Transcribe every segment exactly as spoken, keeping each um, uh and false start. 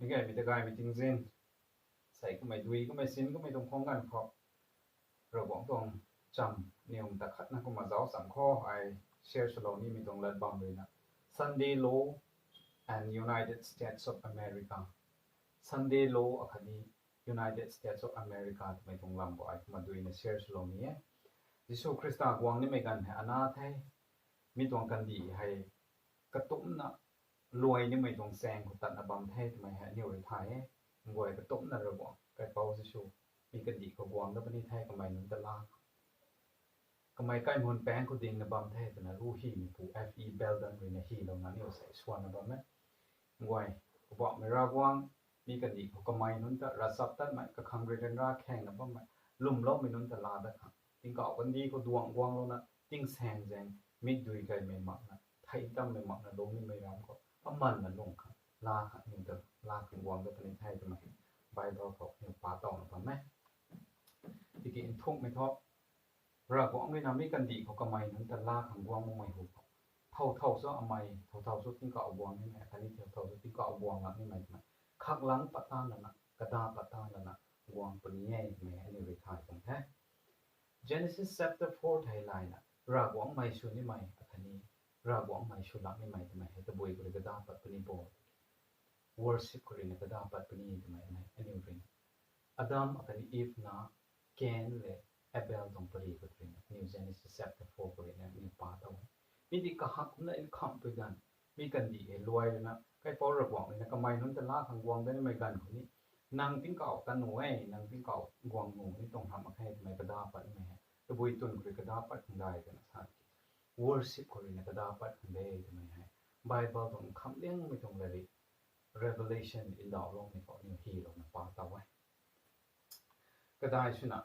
Mi gaymei ta gaymei tingzin. Sei kamei dui, kamei sin, kamei tuang khwang ganv khou Ravguangc tuang cham niw ta khatna kumna zauc cham khou ai share swlou nimei tuang lat bam ruina, Sunday Law and United States of America. Sunday Law akhatni United States of America twmei tuang lam khou ai kumna duina share swlou ni e. Jisu Khrista guang nimei ganv hei ana the, mi tuang kandih hei katumcna luai nimei tuang chaeng khou tatna bam the twmei hei aniu rui thay e. Nguay katumcna Ravguangc, Kaipouc Jisu, mi kandih khou guang dat puni the, kamei nunc ta laa kamei kaimhun paengc khou dingna bam the twna Ruhymeipu F E Belden ruina hylouna aniu sei swanna bam e. Nguay, Poubauhmei Ravguangc, mi kandih khou kamei nunc ta ravchaptatmei, kakhang rui ryanra khengna bammei, lwmloumei nunc ta laa dat khang, tingkauh kandih khou duangc guanglouna tingsaeng zaeng, mikdui gaymei makna, thei tammei makna lungc nimei ram khou amanna lung khang, laa khang aniu ta, laa khang guang dat puni the twmei Bible khou aniu pa towna bam e. Tiki nthukmei thu, Ravguangc ruina mi kandih khou kamei nunc ta laa khang guang makmei hu khou, thow thow cho amei, thow thow cho tingkauh guang nimei, khatni thow thow cho tingkauh guang lak nimei twna, khaklang pat tan lana, kada pat tan lana guang puni e twmei aniu rui thay tuang the. Genesis chapter four thei layna, Ravguangc mei sw nimei akhatni Ravguangc mei sw lak nimei twmei hei tabui khou rui kada pat puni bo. Worship khou ruina kada pat puni twmei hei aniu ruina, Adam akhatni Eve na Cain le Abel tuang pary khou ruina aniu Genesis chapter four khou ruina aniu pa tow e. Mi di kahak kumna nkhamhpui ganv, mi kandih hei luai ruina Kaipouc Ravguangc ruina kamei nunc ta laa khang guang dat nimei ganv khou ni, nang tingkauh tat nuh e, nang tingkauh guang nuh ni tuang hamh mak khe twmei kada pat nimei hei tabui twn khou rui kada pat khang de twna sa tiki, worship khou ruina kada pat khang de twmei hei Bible tuang nkhamh liangmei tuang latrik Revelation ndauhloumei khou aniu hylouna pa tow e. Kadai swna,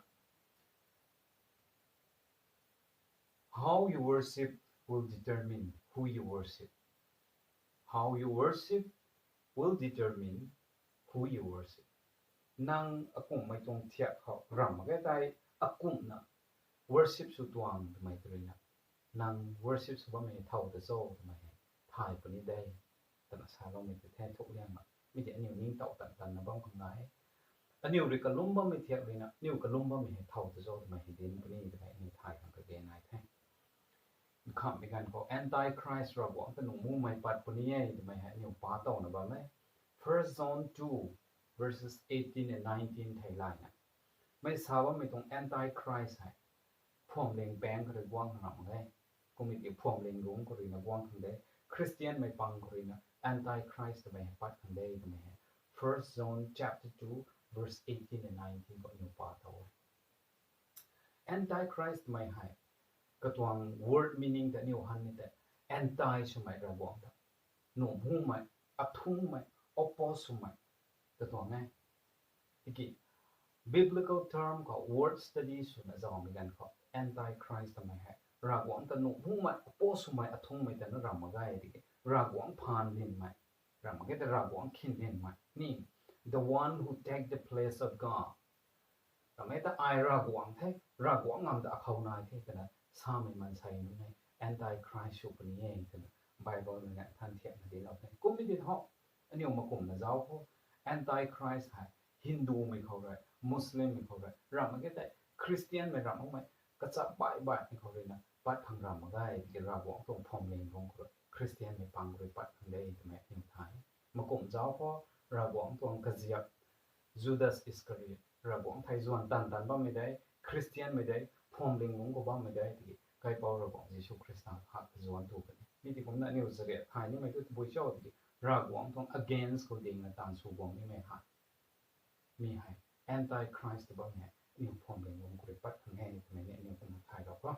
how you worship will determine who you worship. How you worship will determine who you worship. Nang akumhmei tuang thiak khou ramh mak ge tei, akumhna worship sw tuang twmei tw ruina, nang worship sw bammei thow ta cho twmei hei thay puni de twna saloumei tei the. Thuk liangna mi tei aniu ningtow tan tanna bam khang nai e. Aniu rui kalum bammei thiak ruina aniu kalum bammei hei thow ta cho twmei hei dinc puni twmei aniu thay khang kage nai the. Nkhamhmei ganv khou Antichrist Ravguangc ta nuh mumei pat puni e twmei hei aniu pa towna bam e. First John two verses eighteen and nineteen thei layna, mei sa bammei tuang Antichrist hei phuamling paeng khou rui guang khang ramh mak ge. Kummei ki phuamling rungc khou ruina guang khang de, Khristianmei pang khou ruina Antichrist twmei hei pat khang de twmei hei First John chapter two verse eighteen and nineteen khou aniu pa tow e. Antichrist twmei hei katuang word meaning ta aniu han ni tei, anti swmei, Ravguangc ta nuh mumei, athungmei, oppose swmei katuang e. Tiki biblical term khou word study swna zaumei ganv khou Antichrist twmei hei Ravguangc ta nuh mumei, oppose swmei, athungmei ta na ramh mak ge. Tiki Ravguangc phaan dinmei, ramh mak ge tei Ravguangc khin dinmei ni, the one who take the place of God. Ramh e ta ai Ravguangc the, Ravguangc ngam ta akhou nai the twna samei maansei nunc hei Antichrist sw puni e twna Bible ruina than thiakna dinclou the. Kummei din ho, aniu makumna zauc khou, Antichrist hei Hindumei khou rui, Muslimmei khou rui, ramh mak ge tei Khristianmei ramh makmei kachap baih baihmei khou ruina pat khang ramh mak ge. Tiki Ravguangc tuang phuamling rungc khou rui Khristianmei pang khou rui pat khang de twmei aniu thay. Makum zauc khou, Ravguangc tuang kaziap Judas Iscariot, Ravguangc thei zuan tan tan bammei de, Khristianmei de, phuamling rungc khou bammei de, tiki Kaipouc Ravguangc Jisu Khrista hak zuan tu kan e. Mi tiki kumna aniu zariak thay nimei tu tabui cho tiki Ravguangc tuang against khou dingna taanv sw guang nimei hei, mi hei Antichrist ta bammei hei aniu phuamling rungc khou rui pat khang e twmei ni aniu kumna thaylou kho.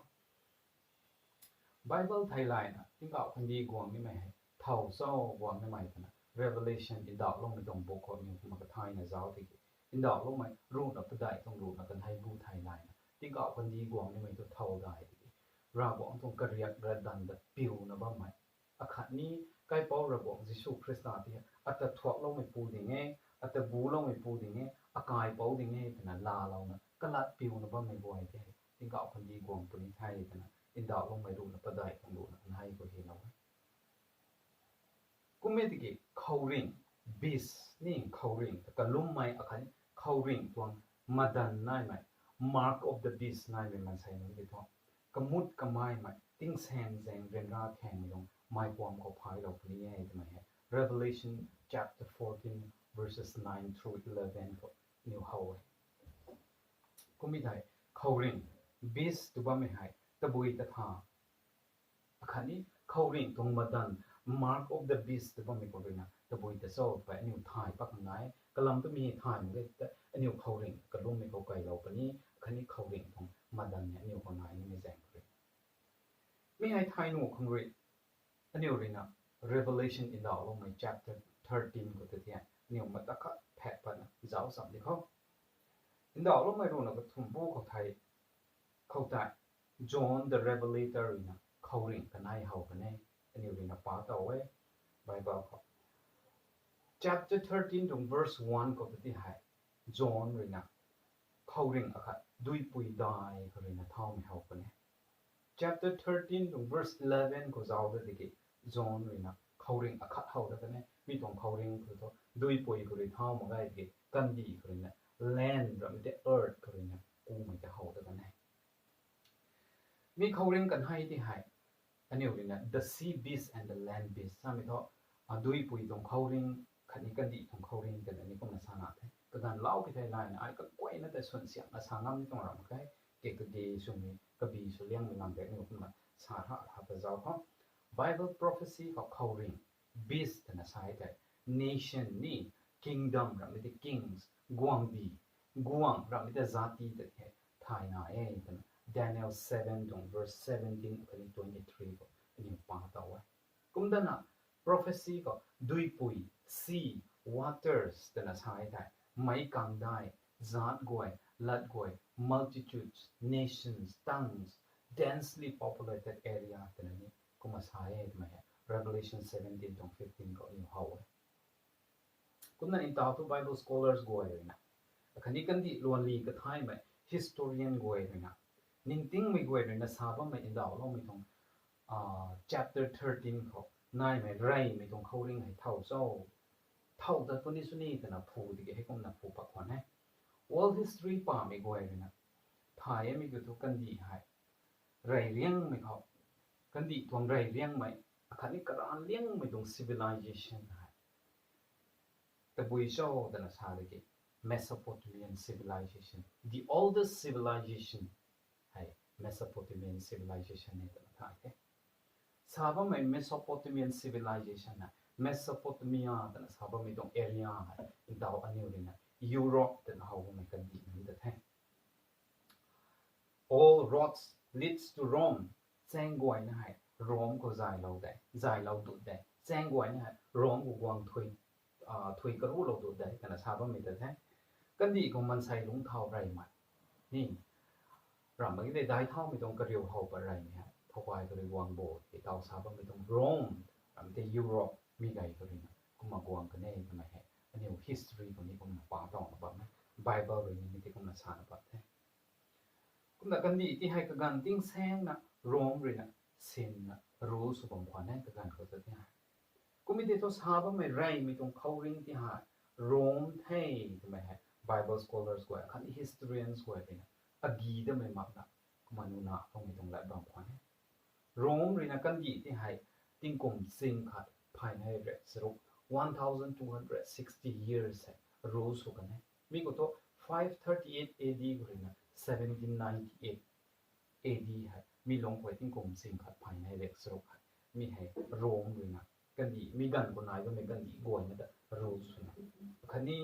Bible thei layna tingkauh kandih guang nimei hei thow cho guang nimei twna Revelation ndauhloumei tuang book khou aniu kumna kathayna zauc tiki, ndauhloumei ruhna padeih tuang ruhna kanei bu thei layna tingkauh kandih guang nimei tu thow dai tiki, Ravguangc tuang kariak radanv ta piuna bammei, akhatni Kaipouc Ravguangc Jisu Khrista ta ata thuakloumeipu ding e, ata guloumeipu ding e, akaipouc ding e twna laalouna kalat piuna bammei guay tei tingkauh kandih guang puni the twna ndauhloumei ruhna padeih tuang ruhna kanei khou hylou e. Kummei tiki khouringh, beast ni khouringh, kalummei akhatni khouringh tuang madan naimei, mark of the beast naimei mansei nunc tei thu, kamut kamaimei tingsaeng zaeng ryanra thaeng lung mei puam khou phaylou puni e twmei hei Revelation chapter fourteen verses nine through eleven khou aniw how e. Kum e thei khouringh, beast tw bammei hei tabui ta tha, akhatni khouringh tuang madan, mark of the beast tw bammei khou ruina tabui ta cho twpui aniw thay pak nai, kalam twmei thay mak ge ta aniw khouringh kalummei khou kailou puni, akhatni khouringh tuang madan ni aniw khou nai nimei zaeng khou rui. Mi hei thay nuh khang rui, aniw ruina Revelation ndauhloumei chapter thirteen khou ta ti hei aniw mata khat phaek patna zauc cham di khou. Ndauhloumei ruina kathumh bu khou thei, khou tei, John the Revelator ruina khouringh kanei how kan e, aniw ruina pa tow e, Bible khou. Chapter thirteen tuang verse one khou ta ti hei, John ruina khouringh akhat duipui dai khou ruina thaumei how kan e. Chapter thirteen tuang verse eleven khou zauc da tiki, John ruina khouringh akhat how da kan e. Mi tuang khouringh khou thu duipui khou rui thau mak ge tiki, kandih khou ruina land ramei tei earth khou ruina kumei tei how da kan e. Mi khouringh kanei ti hei, aniw ruina the sea beast and the land beast samei thu, aduipui tuang khouringh khatni kandih tuang khouringh twna ni kumna sana the. Kaganv lau pi thei layna ai kaguayna tei swn siamna sa ngam ni tuang ram khe, ke kage swmei kabi sw liangmei lam tei aniw kumna sa ra ra ta zauc khou. Bible prophecy khou khouringh, beast twna sa e tei, nation ni, kingdom ramei tei kings, guangbi, guang ramei tei zati ta the, thay nai e twna Daniel seven tuang verse seventeen khatni twenty three khou aniw pa tow e. Kumdana prophecy khou duipui, sea, waters twna sa e thei, meic kangdai, zaat guay, lat guay, multitudes, nations, tongues, densely populated area twna ni kumna sa e twmei hei Revelation seventeen tuang fifteen khou aniw how e. Kumna ntaw thu Bible scholars guay ruina, akhatni kandih luanli kathaymei historian guay ruina, ningtingmei guay ruina sa bammei ndauhloumei tuang chapter thirteen khou naimei reymei tuang khouringh hei thow cho, thow tat puni sw ni twna phu tiki hei kumna phu pat khwan e. World history pamei guay ruina thay e, mi kiu thu kandih hei rey riangmei khou, kandih tuang rey riangmei, akhatni karan liangmei tuang civilization hei tabui cho twna sa tiki, Mesopotamian civilization, the oldest civilization hei Mesopotamian civilization e twna thay the. Sa bammei Mesopotamian civilization hei Mesopotamia twna sa bammei tuang area hei ntaw aniw ruina Europe twna how bammei kandih nunc ta the. All roads leads to Rome. Chaeng guayna hei Rome khou zaylou de, zaylou dut de. Chaeng guayna hei Rome khou guang thui, thui karuhlou dut de twna sa bammei ta the. Kandih khou mansei lungcthau reymei ni, ramh mak ge tei daic thaumei tuang kariu how pat reymei hei thowkai khou rui guang bo tei taw sa bammei tuang Rome, ramh tei Europe mi gay khou ruina kumna guang kan e twmei hei aniw history khou ni kumna pa towna bam e. Bible rui ni mi tei kumna sana pat the. Kumna kandih ti hei kaganv tingsaengna Rome ruina sinna rule sw bam khwan e kaganv khou ta ti hei. Kum e tei thu sa bammei reymei tuang khouringh ti hei Rome the twmei hei Bible scholars guay akhatni historians guay ruina agi damei makna kumna nuna khangmei tuang lat bam khwan e. Rome ruina kandih ti hei tingkum ching khat phay nei rek charuk, one thousand two hundred sixty years hei rule sw kan e. Mi khou thu five thirty-eight A D khou ruina seventeen ninety-eight A D hei mi lungc khou tingkum ching khat phay nei rek charuk hei mi hei Rome ruina kandih mi ganv khou nai bammei kandih guayna ta rule swna khatni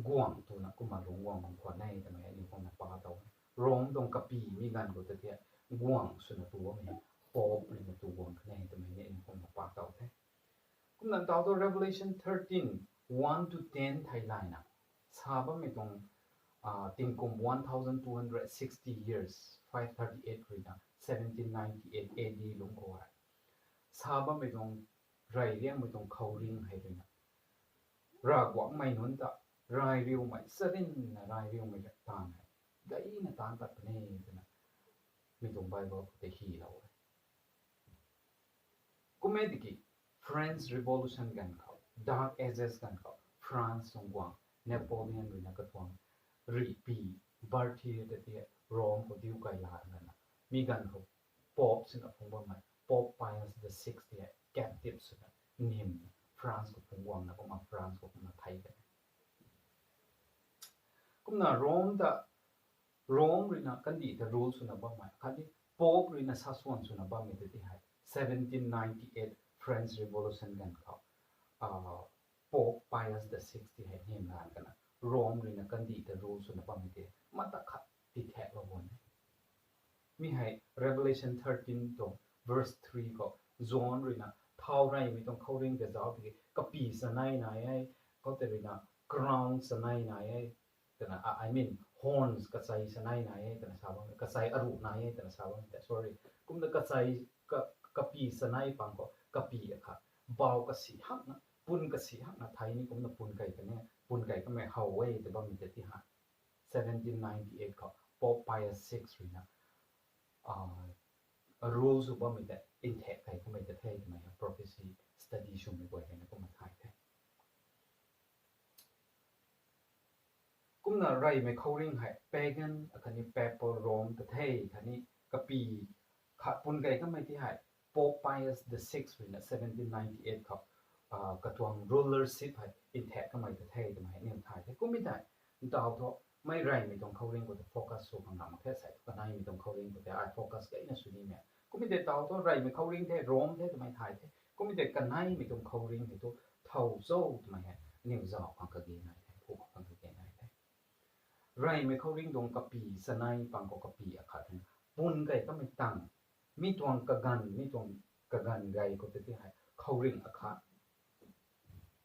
guang twna kumna lungc guang bam khwan e twmei aniw kumna pa tow e. Rome tuang kapy mi ganv khou ta ti guang swna tu bammei hei Pope ruina tu guang kan e twmei ni aniw kumna pa tow the. Kumna ntaw thu Revelation thirteen, one to ten thei layna sa bammei tuang tingkum one thousand two hundred sixty years, five thirty-eight ruina seventeen ninety-eight A D lungc khou hei sa bammei tuang rey riangmei tuang khouringh hei ruina Ravguangcmei nunc ta reyriumei charinna reyriumei rap taanv hei gayna taanc pat puni twna mi tuang Bible khou tei hylou e. Kum e tiki French Revolution ganv khou, Dark Ages ganv khou France tuang guang, Napoleon ruina katuang rihpui, Berthier ta ti Rome khou diu kai lana, mi ganv khou Pope swna phungc bammei Pope Pius the Sixth ti hei captive swna nim, France khou phungc guangna kumna France khou kumna thei kan e. Kumna Rome ta, Rome ruina kandih ta rule swna bammei khatni Pope ruina saswan swna bammei ta ti hei seventeen ninety-eight French Revolution ganv khou Pope Pius the Sixth ti hei nim lan kana Rome ruina kandih ta rule swna bammei ti mata khat ti thaklou bam e. Mi hei Revelation thirteen tuang verse three khou John ruina thau reymei tuang khouringh ta zauc tiki kapy chanei nai e, khoutei ruina crown chanei nai e, twna, I mean horns kachei chanei nai e twna sa bam, kachei aruh nai e twna sa bam te, sorry. Kumna kachei, kapy chanei pang khou kapy akhat, bau kasi hakna, pun kasi hakna thei ni kumna pun kei kani, pun kei kamei how e tw bammei ta ti hei seventeen ninety-eight khou Pope Pius six ruina rule sw bammei tei nthaek kei kamei ta the twmei hei prophecy study swmei guay ruina kumna thay the. Kumna reymei khouringh hei pagan akhatni papal Rome ta the khatni kapy khat pun kei kamei ti hei Pope Pius the sixth ruina seventeen ninety-eight khou katuang rulership hei nthaek kamei ta the twmei hei niw thay the. Kummei tei ntaw thu mei reymei tuang khouringh khou ta focus sw khang ram mak khe, sai thu kaneimei tuang khouringh khou tei ai focus kaina sw nimei. Kummei tei taw thu reymei khouringh the, Rome the twmei thay the. Kummei tei kaneimei tuang khouringh hei thu thow cho twmei hei niw zauc khang kage nai the, phu khang kage nai the. Reymei khouringh tuang kapy chanei pang khou kapy akhat hei pun kei kamei tang, mi tuang kaganv, mi tuang kaganv gay khou tei ti hei khouringh akhat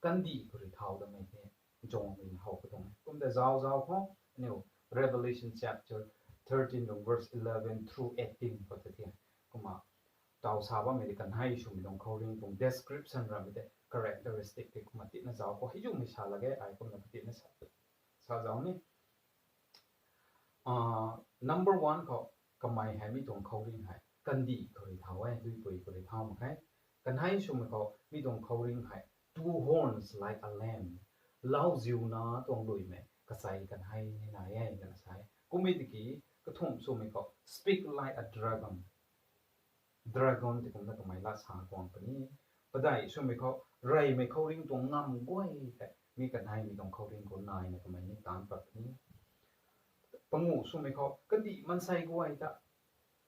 kandih khou rui thau damei the, John ruina how ka tuang e. Kum ta zauc zauc khou aniu Revelation chapter thirteen tuang verse eleven through eighteen khou tei ti kumna taw sa bammei tei kanei swmei tuang khouringh tuang description ramei tei characteristic tei kumna tina zauc khou hei zumei sa lak ge, ai kumna katina sa, sa zauc ni. Number one khou kamei hei mi tuang khouringh hei kandih khou rui thau e, duipui khou rui thau mak khe. Kanei swmei khou mi tuang khouringh hei two horns like a lamb, lauziuna tuang luimei kachei kanei ni nai e twna sa e. Kummei tiki kathumh swmei khou speak like a dragon, dragon tei kumna kamei lat sa kuang puni. Padeih swmei khou reymei khouringh tuang ngamv guay tei mi kaneimei tuang khouringh khou naina kamei ni taanc pat puni. Panguh swmei khou kandih mansei guay ta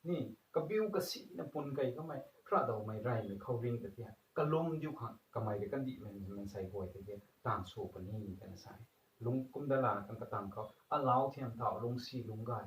ni kabiu kasina pun kei kamei khradaumei reymei khouringh ta ti hei kalum diu khang kamei rui kandihmei mansei guay tei ti taanv sw puni twna sa e. Lung kumda lana kan katang khou alau thiam thau lungcsi lungc gay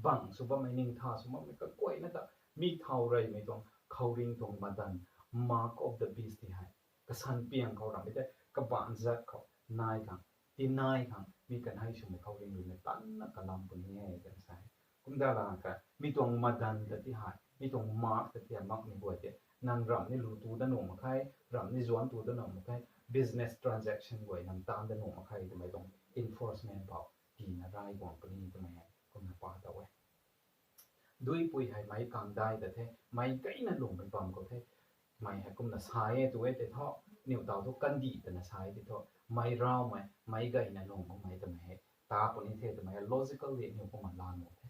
bang sw bammei, ningtha sw bammei kaguayna ta mi thau reymei tuang khouringh tuang madan, mark of the beast ti hei kasan piang khou ramei tei kabaanc zat khou nai khang, tinai khang mi kanei swmei khouringh ruina tanna kalam puni e twna sa e. Kumda lana ka mi tuang madan ta ti hei, mi tuang mark ta ti hei makmei guay tei nang ramh ni lu tu dat nuh mak khe, ramh ni zuanc tu dat nuh mak khe, business transaction guay nang taanc dat nuh mak khe twmei tuang enforcement pou tiina rai guang puni twmei hei kumna pa tow e. Duipui hei meic kangdai ta the, meic gayna lungmei bam khou the, mei hei kumna sa e tw e tei thu, niw taw thu kandih twna sa e tei thu, meic raumei, meic gayna lung makmei twmei hei ta puni the twmei hei logically niw kumna la nuh the.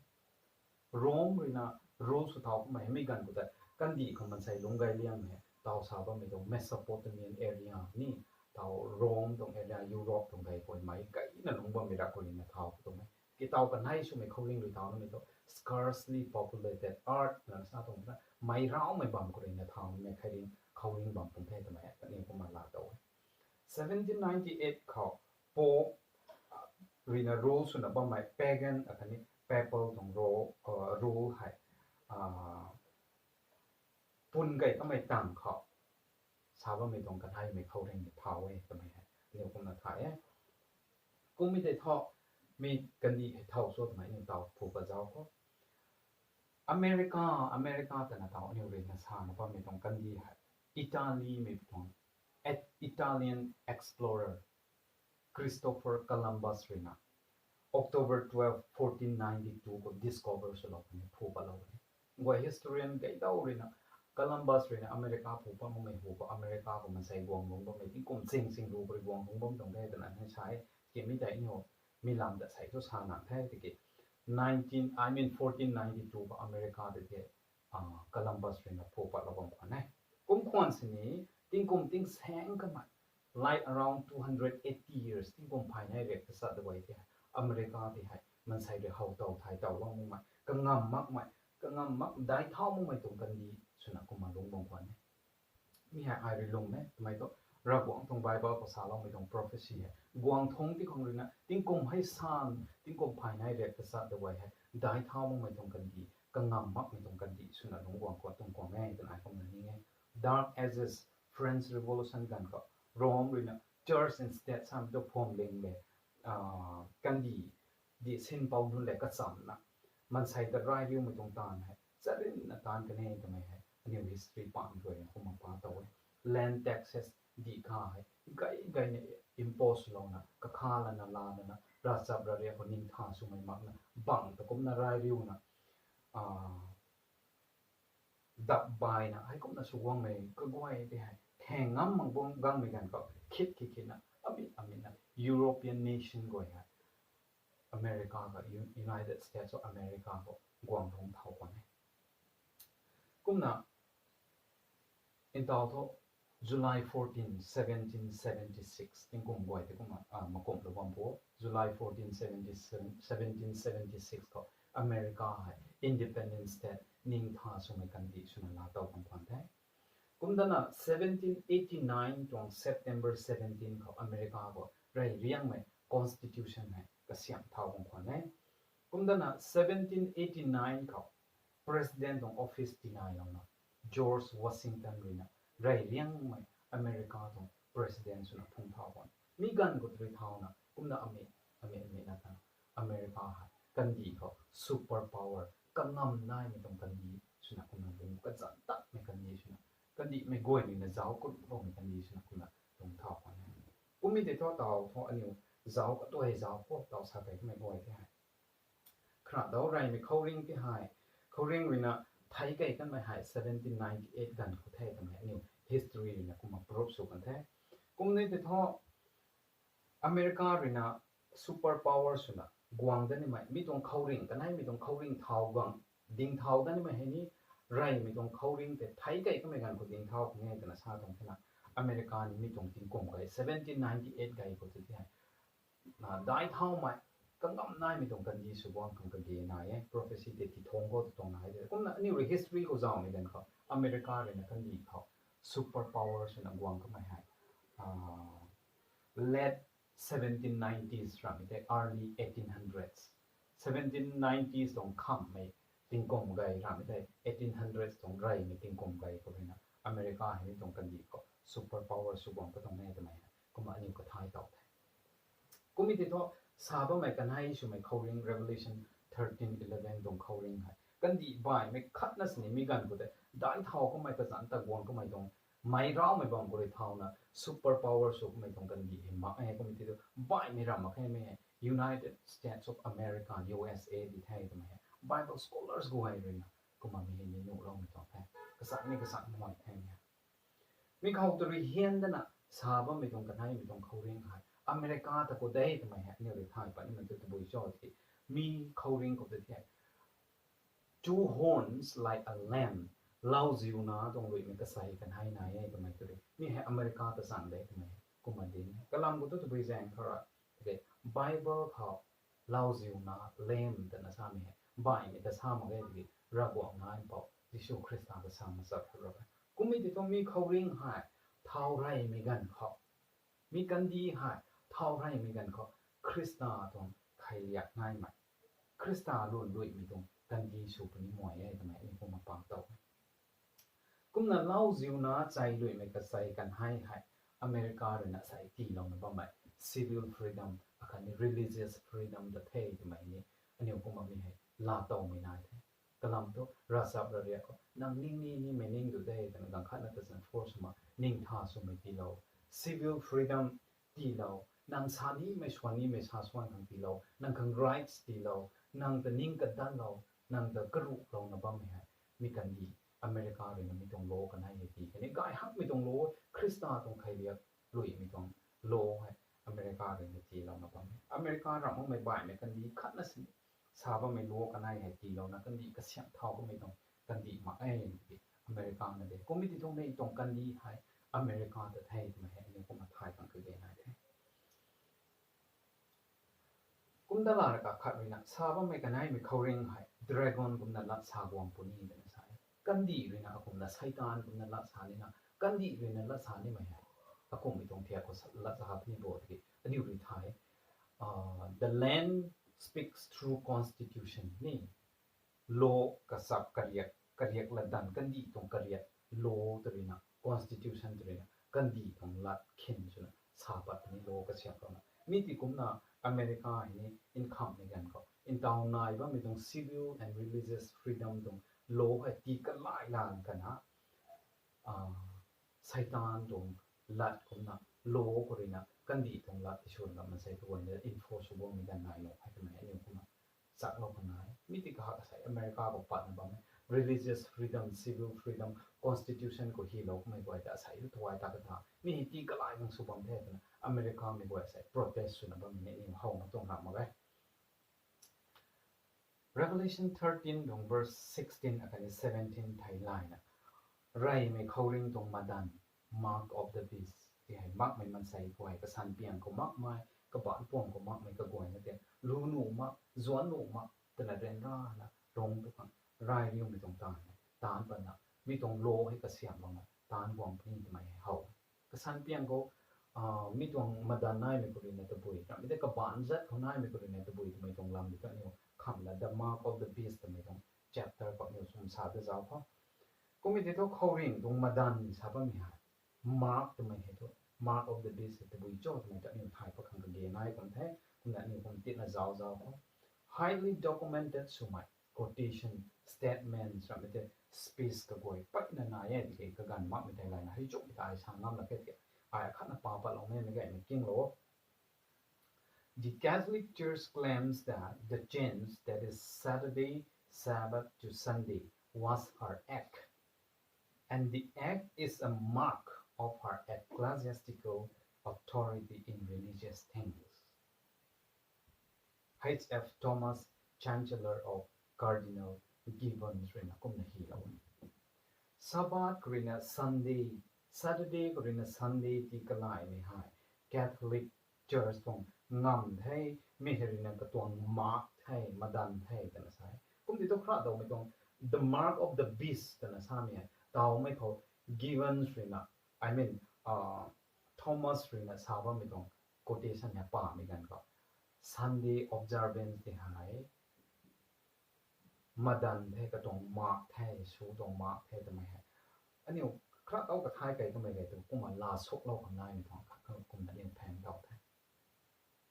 Rome ruina rule sw thau kummei hei mi ganv khou tei kandih khou mansei lungc gay liangmei hei taw sa bammei tuang Mesopotamian area ni, taw Rome tuang area, Europe tuang gay khou meic gayna lungc bammei rak khou ruina thau ka tuang e. Ki taw kanei swmei khouringh rui thau namei thu scarcely populated earth lana sa tuang na, meic raumei bam khou ruina thau namei khouringh, khouringh bam pung the twmei kaniw kumna la tow e. Seventeen ninety-eight khou Pope ruina rule swna bammei pagan akhatni papal tuang rule hei pun kei kamei tang khou sa bammei tuang kaneimei khouringh ni thau e twmei hei aniw kumna thay e. Kummei tei thu mi kandih hei thau cho twmei aniw taw phu pat zauc khou America, America twna taw aniw ruina sana bammei tuang kandih hei Italy mei tuang Italian explorer Christopher Columbus ruina October twelve, fourteen ninety-two khou discover swlou puni, phu patlou puni. Guay historian gaydau ruina Columbus ruina America phu pat makmei hu khou America khou mansei guang lungc bammei tingkum ching ching ru pari guang lungc bam tuang the twna ni sa e. Tiki mi tei aniu mi lam ta sei thu sa nang the tiki nineteen, I mean fourteen ninety-two khou America tei the, Columbus ruina phu patlou bam khwan e. Kum khwan sini tingkum tingsaeng kamei, like around two hundred eighty years, tingkum phay nai riak kachat da guay tei America tei hei mansei rui how tow thay tow lou makmei, kangam makmei, kangam mak daic thau makmei tuang kandih swna kumna lungc bam khwan e. Mi hei ai rui lwm e twmei thu, Ravguangc tuang Bible khou saloumei tuang prophecy hei guang thungc ti khang ruina tingkum hei san, tingkum phay nai riak kachat da guay hei daic thau makmei tuang kandih, kangam makmei tuang kandih swna lungc guang khwan tuang khwan e twna ai kumna ni e. Dark Ages, French Revolution ganv khou Rome ruina church and state samei tu phwamling le, kandih di sinpou nunc le kachamna mansei ta rai riumei tuang taanv hei charynna taanv kan e twmei hei aniu history paan ruina kumna pa tow e. Land taxes dih kha hei gay gayna impose louna, kakha lana la lana, ravchap ravriak khou ningtha swmei makna bang ta kumna rai riuna dap baina hei kumna sw guangmei kaguay tei hei theng ngam mak bam gangmei ganv khou khit khit khitna amit amitna European nation guay hei America kha, United States of America khou guang lungc thau khwan e. Kumna ntaw thu July fourteen, seventeen seventy-six tingkum guay tei kumna makumhlou bam pu. July fourteen, seventeen seventy-six khou America hei independent state ningtha swmei kandih swna laatow bam khwan the. Kumdana seventeen eighty-nine tuang September seventeen khou America khou rey riangmei constitution hei kasiamh thau bam khwan e. Kumdana seventeen eighty-nine khou president tuang office tinailouna George Washington ruina rey riangmei America tuang president swna phung thau khwan. Mi ganv khou rui thauna kumna amit amit amit na ta America hei kandih khou super power, kangam naimei tuang kandih swna kumna lungc kazanc tatmei kandih swna kandihmei guay ruina zauc kut bammei kandih swna kumna lungc thau khwan e. Kummei tei thu taw thu aniu zauc katuai zauc khou taw sa kei kamei guay tei hei khradaw reymei khouringh tei hei, khouringh ruina thei kei kanmei hei seventeen ninety-eight ganv khou the twmei aniu history ruina kumna proof sw kan the. Kumna tei thu America ruina super power swna guang da nimei, mi tuang khouringh, kaneimei tuang khouringh thau guang, ding thau da nimei hei ni, reymei tuang khouringh tei thei kei kamei ganv khou ding thau khang e twna sa tuang thena, America ni mi tuang tingkum kei seventeen ninety-eight gei khou tei hei daic thaumei, kangam naimei tuang kandih sw guang khang kage nai e, prophecy tei ti thang khou tu tuang nai de. Kumna aniu rui history khou zauhmei ganv khou America ruina kandih khou super power swna guang kamei hei late seventeen nineties ramei tei early eighteen hundreds, seventeen nineties tuang khamhmei tingkum gei ramei tei eighteen hundreds tuang reymei tingkum gei khou ruina America hei mi tuang kandih khou super power sw guang katuang e twmei hei kumna aniu kathay tow the. Kummei tei thu sa bammei kanei swmei khouringh, Revelation thirteen eleven tuang khouringh hei kandih baihmei khatna sini mi ganv khou tei daic thau kamei kazanc ta guang kamei tuang meic raumei bam khou rui thauna super power sw kamei tuang kandih hei mak e. Kummei tei thu baihmei ram mak khe, mi hei United States of America, U S A di the twmei hei Bible scholars guay ruina kumna mi hei ni nuhloumei tuang the. Kasa ni kasa nuh the mi hei mi khou tu rui hian dana sa bammei tuang kaneimei tuang khouringh hei America ta khou de twmei hei aniu rui thay patnimei tu tabui cho tiki, mi khouringh khou tei the two horns like a lamb, lauziuna tuang luihmei kasei kanei nai e twmei tu rui mi hei America ta chang de twmei kumna dinc e. Kalam khou tu tabui zaeng khou ra, Bible khou lauziuna, lamb twna samei hei baihmei ta sa mak ge tiki, Ravguangc Nac Mpouh Jisu Khrista ta sa machat khou ra e. Kummei tei thu mi khouringh hei thau reymei ganv khou, mi kandih hei thau reymei ganv khou Khrista tuang kheiliak naimei, Khrista lun luihmei tuang kandih sw puni muai e twmei aniu kumna pang tow e. Kumna lauziuna chei luihmei kasei kanei hei America ruina sei tiilouna bammei civil freedom akhatni religious freedom ta the twmei ni aniu kumna mi hei laatowmei nai the. Kalam thu ravchap ravriak khou nang ning ni nimei ning du de twna ganv khatna ta chan force swna ningtha swmei tiilou, civil freedom tiilou, nang sa nimei swan nimei sa swan khang tiilou, nang khang rights tiilou, nang ta ning kadanlou, nang ta karuhlouna bammei hei mi kandih America ruina mi tuang law kanei hei tii kani gay hakmei tuang law, Khrista tuang kheiliak luimei tuang law hei America ruina tiilouna bam e. America ramhmei baihmei kandih khatna sini sa bammei law kanei hei tiilouna kandih kasiam thau kamei tuang kandih mak e. America na de kummei ti tuang nei tuang kandih hei America ta the twmei hei aniu kumna thay khang kage nai the. Kumta la raka khat ruina sa bammei kaneimei khouringh hei dragon kumna lat sa guang puni twna sa e. Kandih ruina akumna Seitaan kumna lat sa nina, kandih ruina lat sa nimei hei akumhmei tuang thiak khou sa- lat sa puni bo tiki aniu rui thay. Uh, the land speaks through constitution ni law kachap kariak, kariak latdanv kandih tuang kariak law tw ruina, constitution tw ruina, kandih tuang lat khin swna sa pat puni law kasiam khou na. Mi ti kumna America hei ni nkhamhmei ganv khou ntaw nai bammei tuang civil and religious freedom tuang law hei tii kalai lan kana, Seitaan tuang lat kumna law khou ruina kandih tuang lat ti sw ngam masei kaguayna enforce sw bammei ganv nai nuh hei twmei aniu kumna chaklou khang nai. Mi ti kahak asei America khou patna bam e. Religious freedom, civil freedom, constitution khou hilou kummei guay ta asei tu tuay ta kata mi hei tii kalai nang sw bam the twna America mei guay asei protest swna bammei ni aniu howna tuang ram mak e. Revelation thirteen tuang verse sixteen akhatni seventeen thei layna, reymei khouringh tuang madanv, mark of the beast ti hei makmei mansei guay, kasan piang khou makmei, kabaanc puang khou makmei kaguayna tei lu nuh mak, zuanc nuh mak twna ryanrana rungc tu khang rey riumei tuang taanv, taanc patna mi tuang law hei kasiam bangna taanc guang puni twmei hei how. Kasan piang khou mi tuang madanv naimei khou ruina tabui, ramhmei tei kabaanc zat khou naimei khou ruina tabui twmei tuang lam di tu aniu khamhna the mark of the beast twmei tuang chapter khou aniu sum sa da zauc khou. Kummei tei thu khouringh tuang madanv sa bammei hei mark twmei hei thu, mark of the beast hei tabui cho twmei tu aniu thay pat khang kage nai kan the. Kumna aniu kum titna zauc zauc khou highly documented swmei quotation, statements, ramhmei tei speech kaguay patna nai e tiki kaganv makmei tei layna hei chumhmei ta ai sa ngam lak khe tiki ai akhatna pa patlou mei mei gaymei kinglou. The Catholic Church claims that the change, that is Saturday Sabbath to Sunday, was her act, and the act is a mark of her ecclesiastical authority in religious things. H F Thomas, Chancellor of Cardinal Gibbons ruina kumna hilou e. Sabbath khou ruina Sunday, Saturday khou ruina Sunday tii kalaimei hei Catholic Church tuang ngam the, mi hei ruina katuang mark the, madanv the twna sa e. Kum ti thu khradaumei tuang the mark of the beast twna samei hei tawmei khou Gibbons ruina, I mean, Thomas ruina sa bammei tuang quotation hei pamei ganv khou Sunday observance ti hei madanv the, katuang mark the, su tuang mark the twmei hei aniu khradaw kathay kei kamei gay tu kumna laa suklou khang naimei tuang khat kumna aniu phaeng taw the.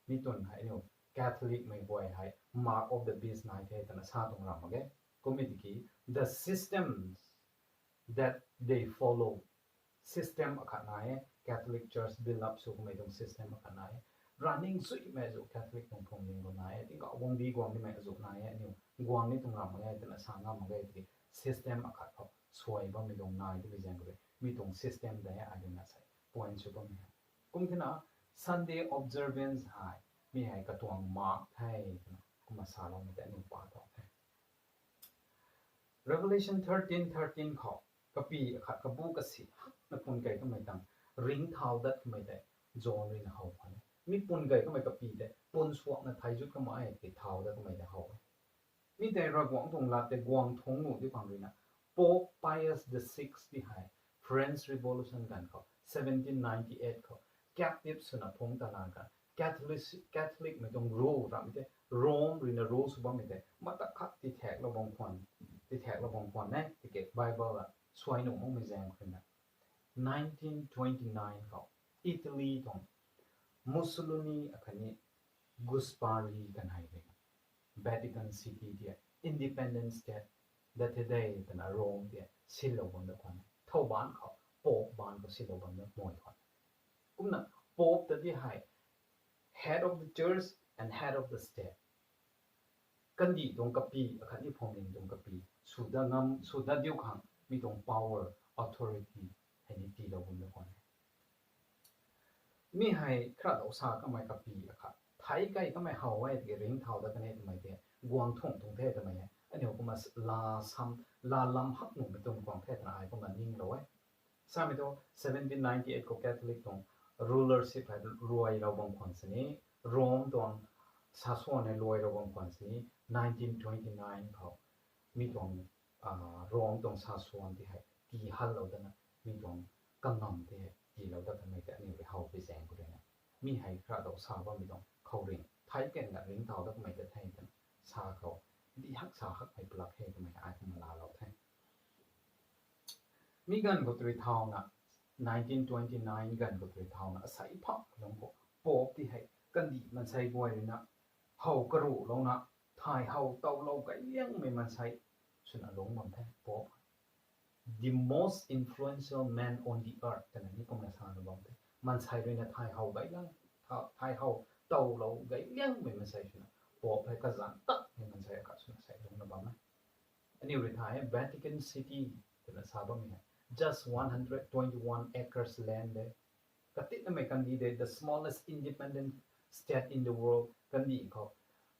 Mi tuang hei aniu Catholicmei guay hei mark of the beast nai the twna sa tuang ram mak ge. Kummei tiki the systems that they follow, system akhat nai e, Catholic Church build up sw kamei tuang system akhat nai e. Running suimei zu Catholic tuang phungning khou nai e, tingkauh guangcdic guang nimei zu nai e, aniu guang ni tuang ram mak ge twna sa ngam mak ge tiki system akhat khou suai bammei tuang nai tiki zaeng khou rui mi tuang system tei ai ruina sei point sw bammei hei. Kum thena Sunday observance hei mi hei katuang mark the twna kumna saloumei tei aniu pa tuang the. Revelation thirteen thirteen khou kapi akhat kabu kasi hakna pun kei kamei tang ringcthau dat kamei tei John ruina how khwan e. Mi pun kei kamei kapi tei pun suakna thei zut kamei e tei thau dat kamei tei how e. Mi tei Ravguangc tuang lat tei guang thungc nuh di khang ruina Pope Pius the sixth ti hei French Revolution ganv khou seventeen ninety-eight khou captive swna phungc ta lan kan Catholic, Catholicmei tuang rule ramhmei tei Rome ruina rule sw bammei tei matak khat tithaeklou bam khwan, tithaeklou bam khwan e tiki Bible a suai nuh makmei zaeng khou ruina nineteen twenty-nine khou Italy tuang Mussolini akhatni Guspari kanei rui Vatican City tia independent state dat the de twna Rome tia silou bam da khwan e. Thow baanc khou Pope baanc khou silou bam da moi khwan e. Kumna Pope ta di hei head of the church and head of the state. Kandih tuang kapi akhatni phungning tuang kapi sw dat ngam, sw dat diu khang mi tuang power, authority hei ni tiilou bam da khwan e. Mi hei khradaw sa kamei kapi akhat thei kei kamei how e tiki ringcthau dat kan e twmei tei guang thung tuang the twmei e. Aniu kumna laa sam, laa lam hak nuhmei tuang guang the twna ai kumna ninglou e. Samei thu seventeen ninety-eight khou Catholic tuang rulership hei ruailou bam khwan sini, Rome tuang saswan hei ruailou bam khwan sini, nineteen twenty-nine khou mi tuang Rome tuang saswan tei hei tiihallou dana, mi tuang kangam tei hei tiilou dat kamei tei aniu rui how pi zaeng khou ruina, mi hei khradaw sa bammei tuang khouringh thei kei na ringcthau dat kamei tei the twna sa khou, di hak sa hakmei plak he twmei ai kumna laalou the. Mi ganv khou tei rui thauna, nineteen twenty-nine ganv khou tei rui thauna asei phak lung khou Pope tei hei kandih maansei guay ruina how karuhlouna, thay how towlou gay liangmei maansei swna lungc bam the. Pope, the most influential man on the earth twna ni kumna sana bam the. Maansei ruina thay how gay liang, thay how towlou gay liangmei maansei swna Pope hei kazanc tatmei maansei akhat swna sei lungcna bam e. Aniu rui thay e, Vatican City twna sa bammei hei just one hundred twenty-one acres land de. Katinamei kandih de, the smallest independent state in the world, kandih khou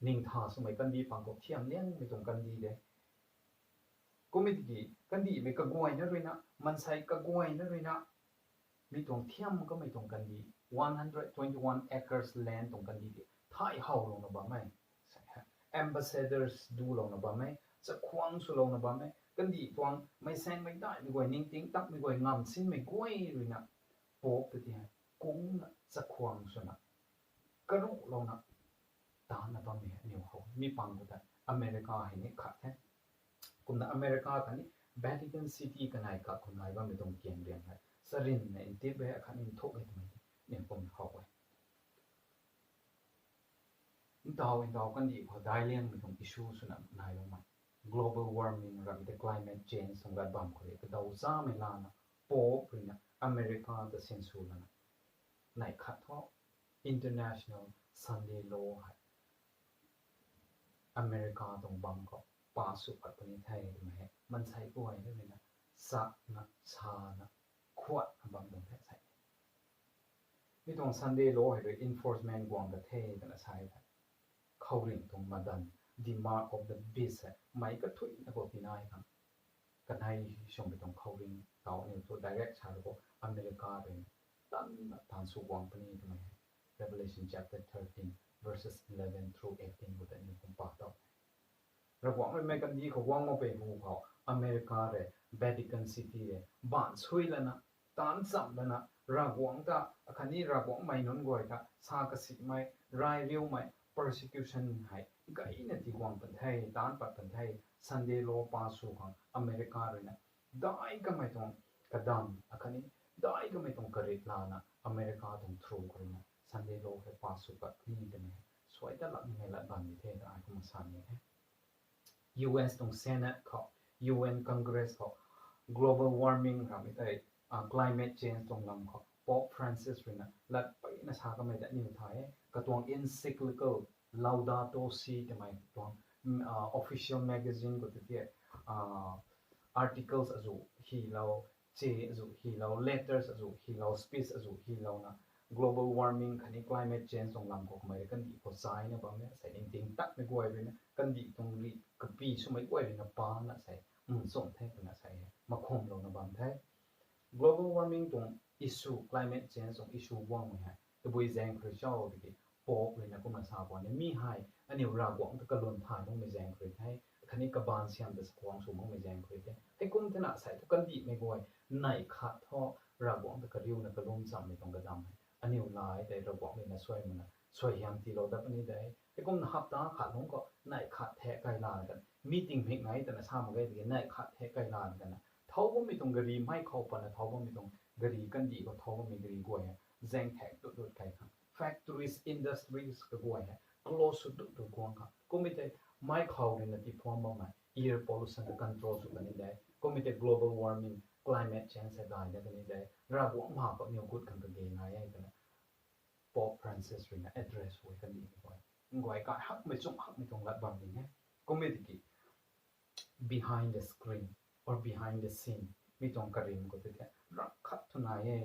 ningtha swmei kandih pang khou thiam liangmei tuang kandih de. Kummei tiki kandihmei kaguayna ruina, maansei kaguayna ruina, mi tuang thiam kamei tuang kandih, one hundred twenty-one acres land tuang kandih tei thay howlouna bam e. Ambassadors dulouna bam e, chakhwang swlouna bam e, kandih tuang meic saengmei daihmei guay, ningting takmei guay, ngamv sinmei guay ruina Pope ta tei hei kungna chakhwang swna karuhlouna taanna bammei aniu how. Mi pang khou tei America hei ni khat the. Kumna America khatni Vatican City kanei kha khou nai bammei tuang kiang riang hei charynna ntip e, akhatni nthuk e twmei tei aniu kumna how e. Ntau ntau kandih khou daic liangmei tuang issue swna nai bammei, global warming ramei tei climate change tuang lat bam khou rui kadaw chamei lana Pope ruina America ta sinsw lana neih khat thu international Sunday law hei America tuang bam khou pass sw pat puni the twmei hei maansei guayna ruina sakna sana khuatna bam tuang the sei. Mi tuang Sunday law hei rui enforcement guang ka the twna sa e the. Khouringh tuang madan, the mark of the beast hei meic kathuina khou tinai khang kanei swmei tuang khouringh tau aniu thu direct sa rui khou America rui tanna taanv sw guang puni twmei hei Revelation chapter thirteen verses eleven through eighteen khou tei aniu kum pa tau. Ravguangc rui meic kandih khou guang makpui hu khou America rui Vatican City rui baanv sui lana, taanc chamv lana, Ravguangc ta akhatni Ravguangc mei nunc guay ta sa kasimei, rai riumei, persecution hei gayna tiguang pan the, taanc pat pan the. Sunday law pass sw khang America ruina daic kamei tuang kadam akhatni daic kamei tuang karit lana America tuang through khou ruina Sunday law hei pass sw pat ni twmei suai ta lak nimei lat bam ni the ta ai kumna sa ni the. U S tuang Senate khou, U N Congress khou, global warming ramei tei climate change tuang lam khou Pope Francis ruina lat peyna sa kamei ta aniu thay e. Katuang encyclical Laudato Si twmei tuang official magazine khou tei tei articles azuh hilou, che azuh hilou, letters azuh hilou, speech azuh hilouna global warming khatni climate change tuang lam khou kamei rui kandih khou chaina bam e sei, ningting takmei guay ruina kandih tuang ri kapi swmei guay ruina pana sei nchumh the twna sei e, makhumlouna bam the. Global warming tuang issue, climate change tuang issue guangmei hei tabui zaeng khou rui cho tiki Pope ruina kumna sa khwan e, mi hei aniu Ravguangc ta kalum thay makmei zaeng khou rui the, khatni kabaanv siam ta chakhwang sw makmei zaeng khou rui the. Heikum thena sei thu kandihmei guay neih khat thu Ravguangc ta kariuna kalum chammei tuang kadam hei aniu lai tei Ravguangc ruina suai mana suaihiam tiilou dat puni de. Heikumna hapta khat lungc khou neih khat thek kai lana kan meeting mik nai twna sa mak ge tiki neih khat thek kai lana kana thau bammei tuang gari, mei khou pana thau bammei tuang gari, kandih khou thau bammei gari guay hei zaeng thek dut dut kai khang, factories, industries kaguay hei close sw dut dut guang khang. Kummei tei mei khou ruina tiiphuam bammei air pollution ta control sw kani de. Kummei tei global warming, climate change hei daina kani de. Ravguangc ma khou aniu gut khang kage nai e twna Pope Francis ruina address huay kandihmei guay, nguay kai hakmei chum hakmei tuang lat bam ding e. Kummei tiki behind the screen, or behind the scene, mi tuang karim khou tei the, rak khat thu nai e,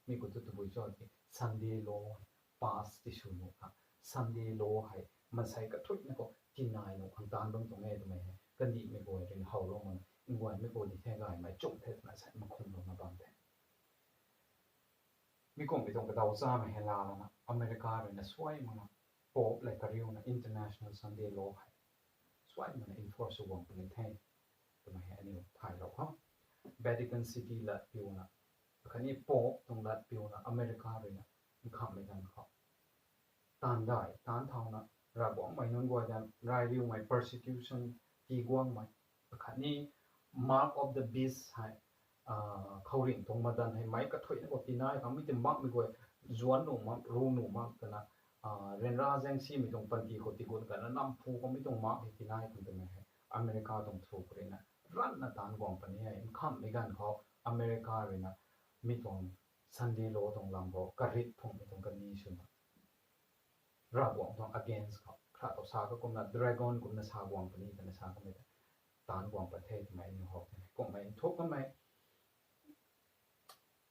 mi khou thu tabui cho ti, Sunday law pass ti sw nuh kha, Sunday law hei, maansei kathuicna khou tinai nuh khang taanv bam tuang e twmei hei, kandihmei guay rui howlou makna, nguaymei khou di the gaymei chum the twna sei makhumlouna bam the. Mi kummei tuang kadaw chamei hei laa lana, America ruina suai makna, Pope lev kariuna international Sunday law hei suai makna enforce sw guang puni the twmei hei aniu thaylou khou, Vatican City latpiuna, akhatni Pope tuang latpiuna America ruina nkhamhmei ganv khou taanv dai, taanv thauna, Ravguangc mei nunc guay dan rai riumei persecution, tiguangmei, akhatni mark of the beast hei, khouringh tuang madan hei meic kathuicna khou tinai khang mi ti makmei guay, zuanc nuh mak, ru nuh mak twna, ryanra zaeng simei tuang panty khou tigut kana nam phu khou mi tuang mark hei tinai khang twmei hei America tuang thu khou ruina ranvna taanv guang puni e. Nkhamhmei ganv khou America ruina mi tuang Sunday law tuang lam khou karit phungmei tuang kani swna Ravguangc tuang against khou kha tow sa ka kumna dragon kumna sa guang puni twna sa kamei ta, taanv guang pat the twmei aniu how the. Kummei nthuk kamei,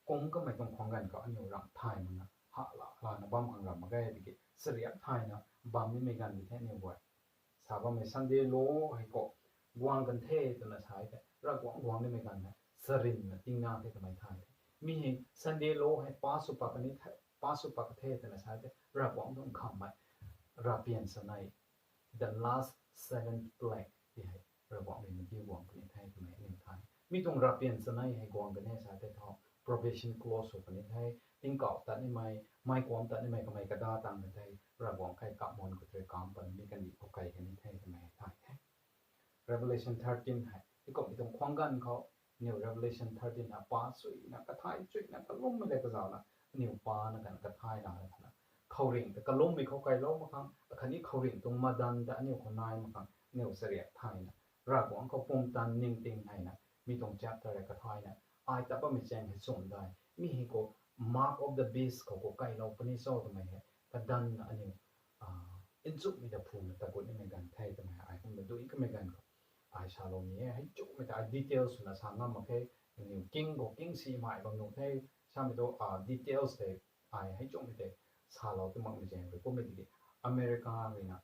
kung kamei tuang khwang ganv khou aniu ramh thay makna ha la lana bam khang ram mak ge tiki, chariak thayna bam nimei ganv di the aniu guay. Sa bammei Sunday law hei khou guang kan the twna sa e the, Ravguangc guang nimei ganv hei charynna tingna the twmei thay the. Mi hei Sunday law hei pass sw pat kani the, pass sw pat ka the twna sa e the, Ravguangc tuang nkhamhmei, ravpian chanei, the last seventh plague ti hei Ravguangc ruina diu guang puni the twmei aniu thay. Mi tuang ravpian chanei hei guang kan e sa tei thu, probation clause sw puni the, tingkauh tat nimei, mei kuam tat nimei kamei kada tang kan the, Ravguangc kai kapman khou tei kam pan mi kandih khou kai kan the twmei thay the. Revelation thirteen hei, mi kummei tuang khwang ganv khou, aniu Revelation thirteen hei pa chuina, kathay chuina, kalummei le kazauhna, aniu pana kan kathay la khana, khouringh ta kalummei khou kailou mak khang, akhatni khouringh tuang madan ta aniu khou nai mak khang, aniu chariak thayna, Ravguangc khou pumtan ningting heyna, mi tuang chapter hei kathayna, ai ta bammei chaeng hei chum dai, mi hei khou mark of the beast khou khou kailou puni cho twmei hei, kadanna aniu nchumhmei ta phuna tagut nimei ganv the twmei hei ai kumna dui kamei ganv khou ai salou ni e. Hei chumhmei ta ai details swna sa ngam mak khe, aniu king khou king si mai bam nuh the, samei tu details tei ai hei chumhmei tei salou ti makmei zaeng rui kummei tiki, America ruina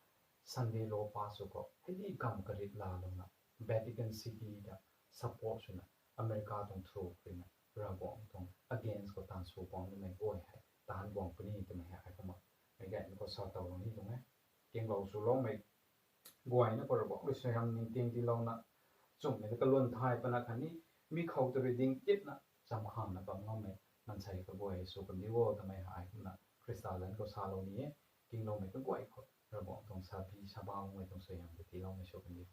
Sunday law pass sw khou hei di kam karit lalouna, Vatican City ta support swna, America tuang thu ruina Ravguangc tuang against khou taanv sw guang nimei guay hei taanv guang puni twmei hei ai kumna meic gaymei khou sa towlou ni tuang e. Kinglou swloumei guayna khou Ravguangc rui suaihiam ningting tiilouna, chumhmei ta kalun thay pana khatni, mi khou ta rui ding tipna chamkhamna bam ngammei maansei kaguay sw kan di o twmei hei ai kumna Khrista zanc khou salou ni e. Kingloumei kaguay khou Ravguangc tuang sabi sabaumei tuang suaihiam ta tiiloumei sw kan di.